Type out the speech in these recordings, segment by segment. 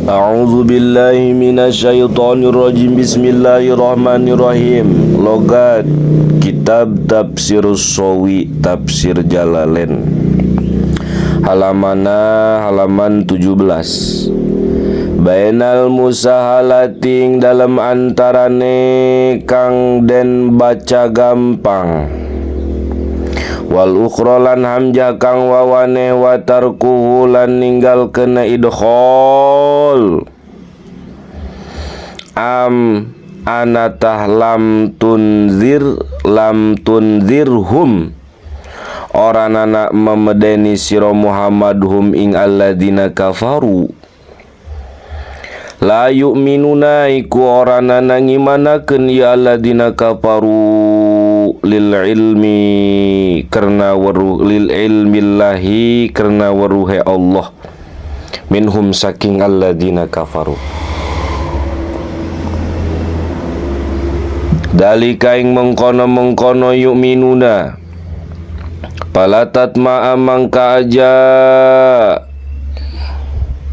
A'udzu billahi minasyaitonir rajim. Bismillahirrahmanirrahim. Logat Kitab Tafsir Shawi, Tafsir Jalalain. Halamana halaman 17. Bainal musahalating dalam antarane kang den baca gampang. Wal ukhra lan hamzah kang wawane wa tarkuhu lan ninggal kena idkhol. Am anatah lam tunzir lam tunzirhum. Ora nana memedeni sira Muhammad hum ing alladzina kafaru. La yu'minuna iku ora nana ngimanakeun ya alladzina kafaru lil ilmi karena weruh lil ilmillahi karena weruhe Allah minhum saking alladzina kafaru. Dalika ing mengkono-mengkono yu'minuna palatat ma'a mangka aja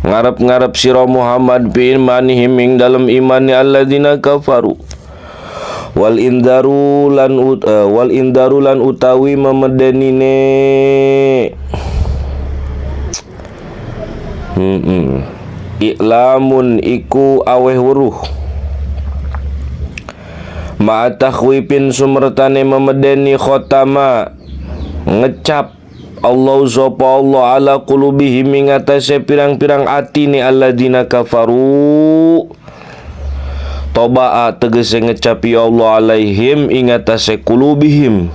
ngarep-ngarep sira Muhammad bi imanihim ing dalem imani alladzina kafaru. Wal indaru lan wal indaru lan utawi memedenine i'lamun iku aweh weruh ma takhwifin sumertane memedeni khotama ngecap Allah sapa Allah ala qulubihim ing atase pirang-pirang atine alladzina kafaru. Toba'a tegese ngecapi Allah alaihim ing atase qulubihim,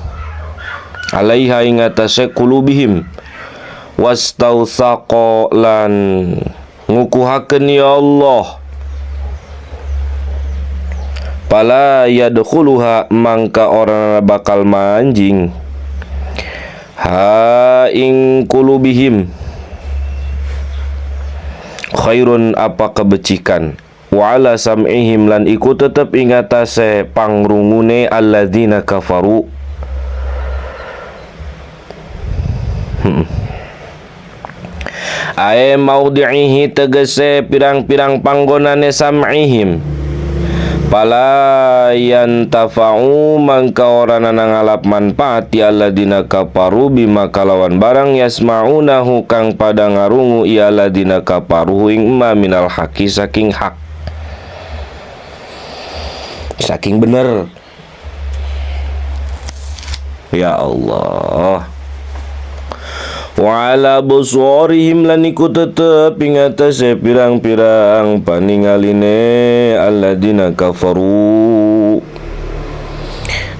alaiha ing atase qulubihim. Wastausaqa lan ngukuhakeun ya Allah pala yadkhuluha mangka ora bakal manjing ha ing qulubihim khairun apa kebecikan. Wa ala sam'ihim lan iku tetep ing atase pangrungune alladzina kafaru. Ae maudhi'ihi tegese pirang-pirang panggonane sam'ihim. Pala yantafa'u mangka ora nana ngalap manfaat ya alladzina kafaru bima kalawan barang yasma'unahu kang pada ngarungu ya alladzina kafaru ing ma minal haqi saking hak, saking bener. Ya Allah. Wa ala absarihim lan iku tetep ing atase pirang-pirang paningaline alladzina kafaru.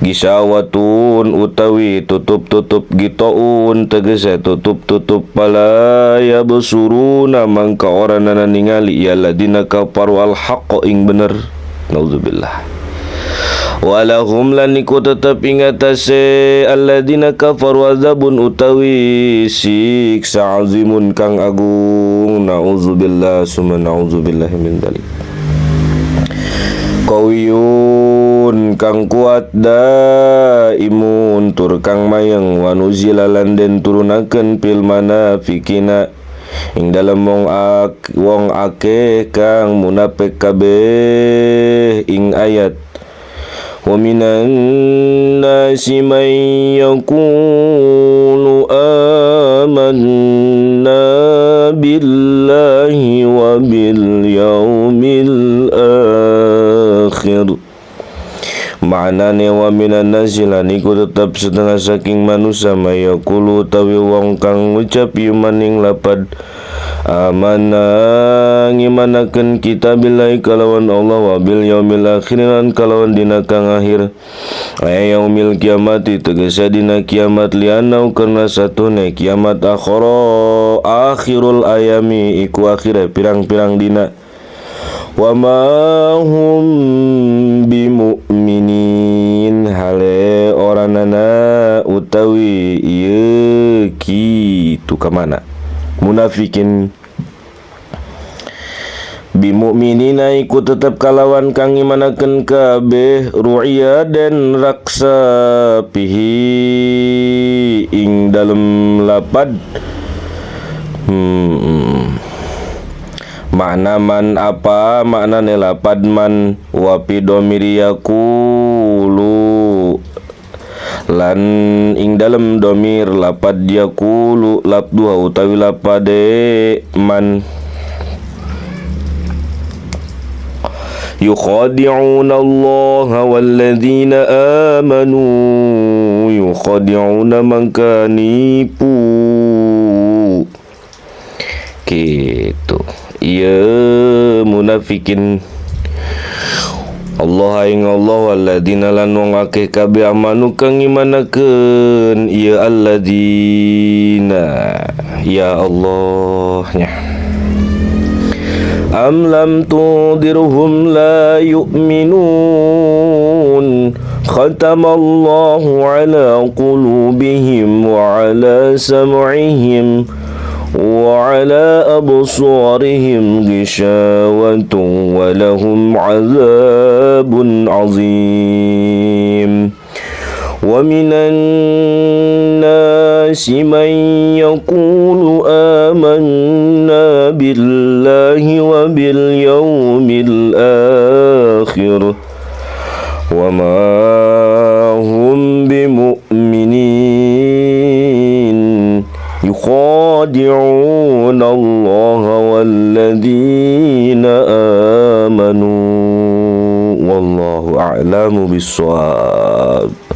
Gisawatun utawi tutup-tutup gitaun tegese tutup-tutup pala yabsuruna mangka ora nana ningali ya alladzina kafaru al haqqa ing bener. Nauzubillah. Walahum lan iku tetep ing atase alladzina kafaru azabun utawi siksa azimun kang agung. Nauzubillah summa nauzubillahi min dzalik. Qawiyun kang kuat daimun tur kang mayeng wa nuzila lan den turunakeun fil manafikina ing dalem wong akeh kang munafik kabeh ing ayat. Wa minan nasi man yaqulu amanna billahi wa bil yaumil akhir. Ma'nane wa minan nasi lan iku tetep setengah saking manusa mayaqulu tawi wong kang ngucap yumaning lapad amana ngimanakeun kita billahi kalawan Allah wa bil yaumil akhir lan kalawan dina kang akhir. Ay yaumil kiamati tegese dina kiamat lianau karena satune kiamat akhara akhirul ayami iku akhire pirang-pirang dina. Wa ma hum bimu'minin hale ora nana utawi ieu kitu kamana munafikin bimu'minina iku tetep kalawan kang ngimanakeun kabeh ru'ya den raksa pihi ing dalem lapad. Makna man apa maknane lapad man wa fi dhamiri yaqulu lan ing dalem domir lapad yaqulu labduha utawi lapade man. Yukhadi'una Allah walladzina amanu yukhadi'una man kanipu. Gitu. Iya munafikin Allah ing Allah walladzina lan wong akeh kabeh amanu kang imanakeun ya alladzina ya Allah nya. Am lam tundirhum la yu'minun khatamallahu ala qulubihim wa ala sam'ihim wa ala absarihim ghishawatun wa lahum 'adzabun 'azim. Wa minan nasi man yaqulu amanna billahi wa bil yaumil akhir wa ma hum bimu'minin yukhadi'una Allah walladzina amanu wallahu a'lamu bissawab.